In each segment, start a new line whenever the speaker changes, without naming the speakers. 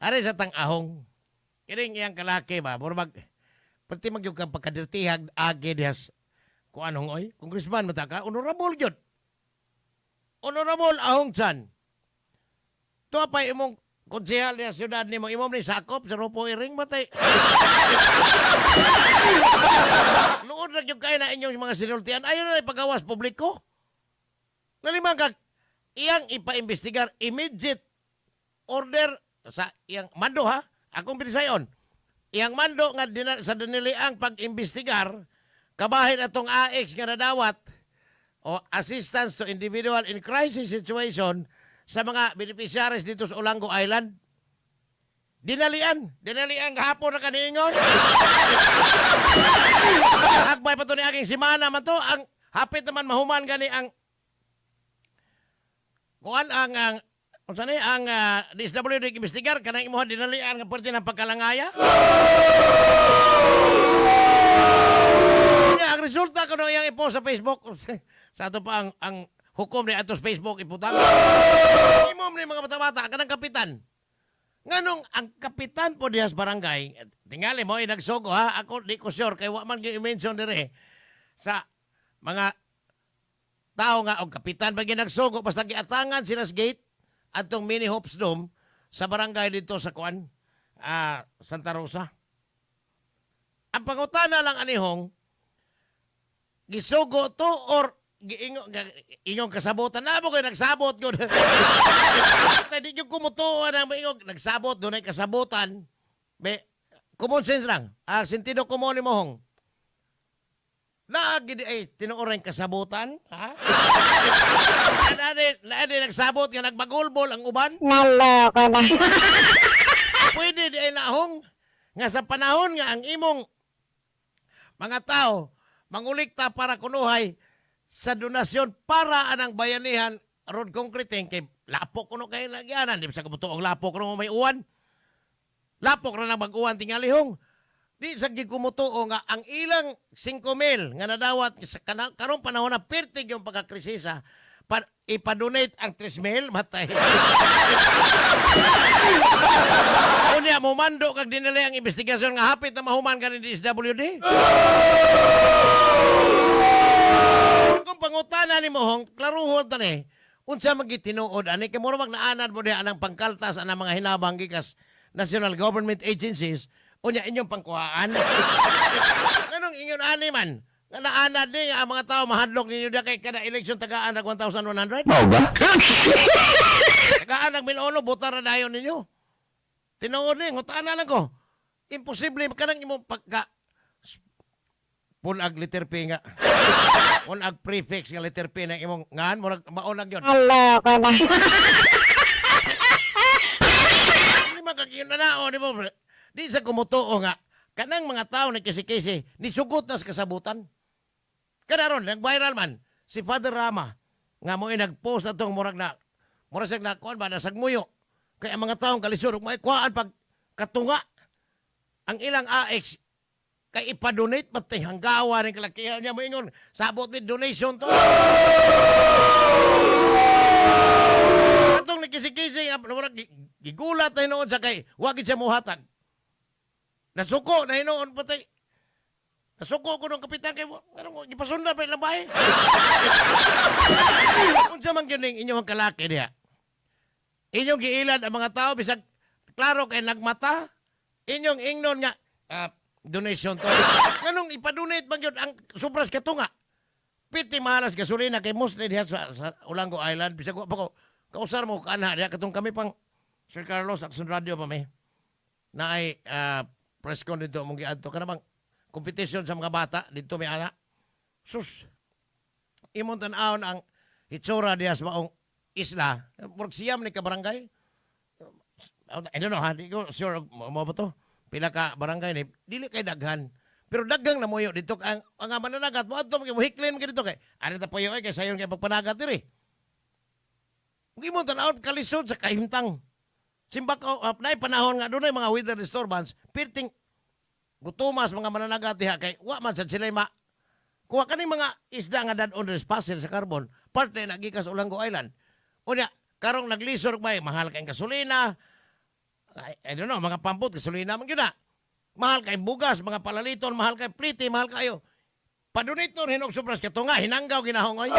Ari sa tang ahong. Kining iyang kalaki ba, murag pati magyud kang pagkadirtihag agi dihas kuan, hong, oy. Congressman mo ta ka, honorable gyud. Honorable Ahong Chan. Tuwa pa imong konsehal niya siyudad nimo, imong ni sakop sa Rupo Iring matay. Luod na gyud kay na inyong mga sinultian. Ayon na ipagawas publiko. Nalimang kag iyang ipaimbestigar, immediate order sa iyang mando ha. Akong binisayon. Iyang mando nga dina, sa diniliang pag-imbestigar kabahin atong AX nga nadawat o assistance to individual in crisis situation sa mga beneficiaries dito sa Olango Island. Dinalian, dinalian gahapon na kaniingon. Akbay pa to ni aking simana man to, ang hapit naman mahuman gani ang kuan ang unsa ni ang DSWD imbestigar kanang imuha dinalian nga perti ng pagkalangaya. Nya, ang resulta kuno iyang i-post sa Facebook. Sa ato pa ang hukom ni atos Facebook iputang. Imom ni mga bata-bata kanang kapitan. Nganong ang kapitan po dihas barangay, tingali mo ay nagsugo ha, ako di ko sure kay wa man gyud i-mention dire sa mga tao nga og kapitan ba nagsugo, basta giatangan sila sa gate atong mini hopes dome sa barangay dito sa kuan Santa Rosa. Ang pangutana lang anihong gisugo to or giingo ingong kasabotan na mo kay nagsabot gud. Tay di gyud kumutuo ang maingog nagsabot dunay kasabotan. Be common sense lang. Ah, sentido komon ni mohong. Naa gid ay tinuoray kasabotan, ha? Naa di nagsabot nga nagbagulbol ang uban.
Naloko na.
Pwede di ay nahong nga sa panahon nga ang imong mga tao mangulikta para kunuhay sa donasyon para anang bayanihan road concreting kay lapok kuno kay lagyanan di ba sa kabutuong lapok kuno may uwan, lapok ra na bag-uwan. Tingalihong di sa gikumutuo nga ang ilang 5 mil nga nadawat sa karong panahon na pirtig yung pagkakrisisa pa, ipadonate ang 3 mil matay. Unya mo mando kag dinali ang investigasyon nga hapit na mahuman kanin DSWD. Kung pangutana ni Mohong, klaruhon ta ni, unsa man gitinuod ani kay mura mag naanad mo diha anang pangkaltas anang mga hinabang gikas national government agencies unya inyong pangkuhaan. Anong ingon ani man? Nga naanad ni nga ang mga tao mahadlok ninyo diha kay kada election tagaan nag 1,100?
Mao ba?
Tagaan nag 1,000, butar na dayon ninyo. Tinuod ni, ngutana lang ko. Imposible kanang imong pagka punag letter P nga. Punag prefix nga letter P na imong ngan murag maunag yun.
Naloko na.
Hindi man kakiyon na nao, di ba? Di sa kumutuo nga kanang mga tao na kisi-kisi nisugot na sa kasabutan. Kada ron nag-viral man si Father Rama nga mo nag-post atong murag na murag siya na kuan ba nasagmuyo kay ang mga taong kalisod ug maikuhaan pag katunga ang ilang AX kay ipa-donate pati hanggawa ning kalakihan niya moingon sabot ni donation to. Atong nikisi-kisi nga murag gigulat na hinuon sa kay wa gid siya muhatag. Nasuko na hinuon patay. Nasuko ko nung kapitan kay anong gipasundan pa ilang bahay. Unsa man gyud ning inyong kalaki diha? Inyong giilad ang mga tao bisag klaro kay nagmata. Inyong ingnon nga donation to. Nganong ipa-donate man gyud ang sobras katunga? Piti mahalas gasolina kay mostly diha sa Olango Island bisag wa pa ko kausar mo kanha diha katong kami pang Sir Carlos Action Radio pa mi na ay press con dito mong giadto kanang competition sa mga bata dito may ana sus imong tan-awon ang hitsura diha sa maong isla, murag siyam ni ka barangay. I don't know ha, di ko sure mo ba to pila ka barangay ni, dili kay daghan pero daghang namuyo dito. Ang mananagat mo adto mo hiklin mo dito kay ani ta puyo ay kay sayon kay pagpanagat diri. Kung imong tan-awon kalisod sa kahimtang simbak naay panahon nga dunay mga weather disturbance, pirting gutumas mga mananagat diha kay wa man sad sila ma kuha kaning mga isda nga dad-on pasel sa carbon parte na gikas Olango Island. Unya karong naglisor may mahal kay gasolina. I don't know, mga pampot, gasolina man gyud na. Mahal kay bugas, mga palaliton, mahal kay pliti, mahal kayo. Pa-donate nun hinog sobras kato nga, hinanggaw ginahong oy.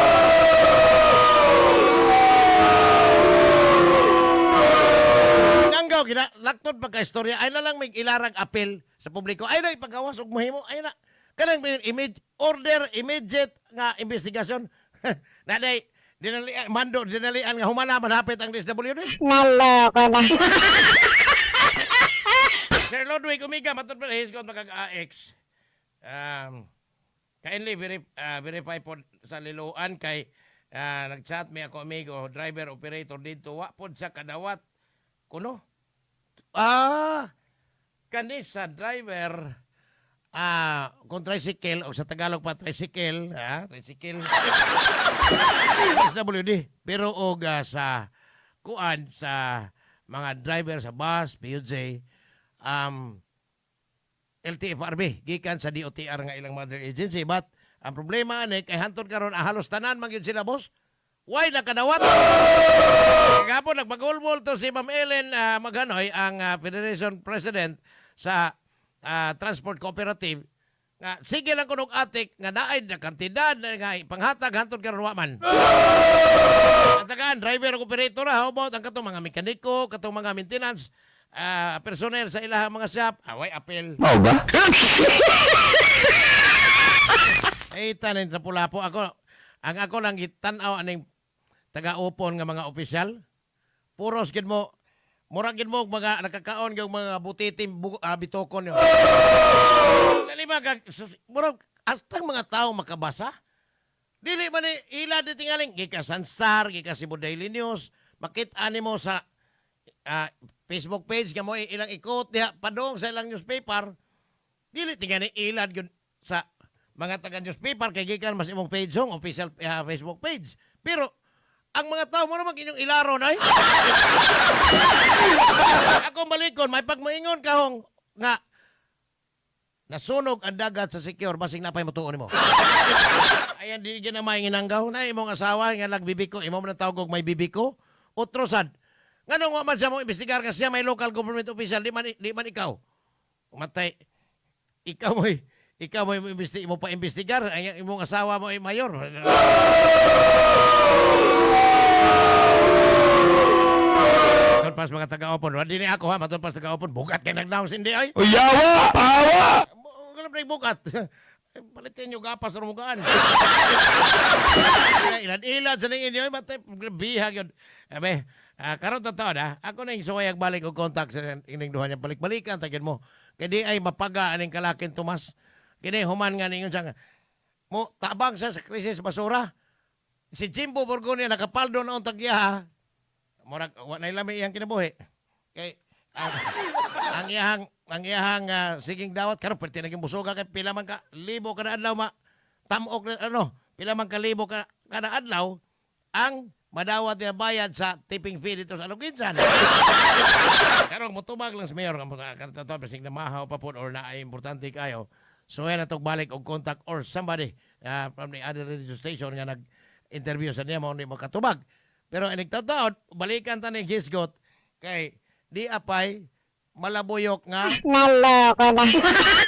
Hinanggaw gina, laktod pagka istorya, ay na lang may ilarag apel sa publiko. Ay na ipagawas og mahimo, ay na. Kanang may image, order immediate nga investigasyon. Naday, dinalian, mando, dinalian nga humana, manhapit ang DSWD.
Naloko na.
Sir Ludwig Umiga, matod pa hisgot magkag-AX. Kindly verify po sa Liloan kay nag-chat mi ako amigo, driver operator dito, wa pod sa kadawat. Kuno? Kani sa driver kung tricycle o sa Tagalog pa tricycle, tricycle. SWD pero og sa kuan sa mga driver sa bus, PUJ, LTFRB gikan sa DOTR nga ilang mother agency, but ang problema ani kay hantod karon halos tanan man gyud sila, boss, why nakadawat. Kagapon nagbagulbol to si Ma'am Ellen Maganoy, ang Federation President sa Transport Cooperative, nga sige lang kunog atik nga naay na kantidad na nga panghatag, hantod karon wa man. At saka, driver ug operator, how about ang katong mga mekaniko, katong mga maintenance personnel sa ilahang mga shop, away apel.
Mao ba?
Ay, tanin na pula po ako. Ang ako lang gitan-aw aning taga-upon nga mga opisyal. Puros gid mo, murag gid mo og mga nakakaon yung mga butitim bitokon yun. Dali ba ka, murag astang mga tao makabasa? Dili man ni ila di tingaling gikan Sansar, gikan Cebu Daily News, makita nimo sa Facebook page nga mo ilang ikot diha padong sa ilang newspaper. Dili tingali ilad gyud sa mga taga newspaper kay gikan mas imong page hong official Facebook page. Pero ang mga tao mo naman inyong ilaron ay. Ako balikon, may pagmoingon kahong nga nasunog ang dagat sa Siquijor, basing napay motuon nimo. Ayan, di na may nginanggaw na imong asawa nga nagbibiko, imo man ang tawag og may bibiko. Otro sad. Nganong wa man siya mo imbestigar kasi siya may local government official, di man ikaw. Matay ikaw mo mo pa imbestigar ang imong asawa mo ay mayor. Matun pas mga taga-opon. Wala din ako ha, matun pas taga-opon. Bukat kay nagnaos hindi ay.
Uyawa! Pawa!
Ganun pa bukat. Palitin nyo gapas sa rumugaan. Ilad-ilad sa ning inyo, matay bihag yun. Abe, karon totoo na, ako na yung suwayag balik og contact sa ining duha niya balik-balikan tagin mo. Kay di ay mapaga aning kalakin Tomas. Kini human nga ningon siya nga, mo tabang siya sa krisis basura. Si Jimbo Borgonia nakapaldo na untag iya. Murag wa na ilami iyang kinabuhi. Kay ang iyahang siging dawat karon perti naging busoga kay pila man ka libo kada adlaw ma tamok na ano pila man ka libo ka kada adlaw ang madawat niya bayad sa tipping fee dito sa Aloguinsan. Karon motubag lang sa mayor nga mga kanto bisig na mahaw pa pod or na ay importante kayo. So yan atong balik og contact or somebody from the other radio station nga nag-interview sa niya mao ni makatubag. Pero inig taon balikan ta ni Gisgot kay di apay malabuyok nga
Naloko na.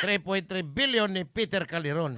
3.3 billion ni Peter Calderon.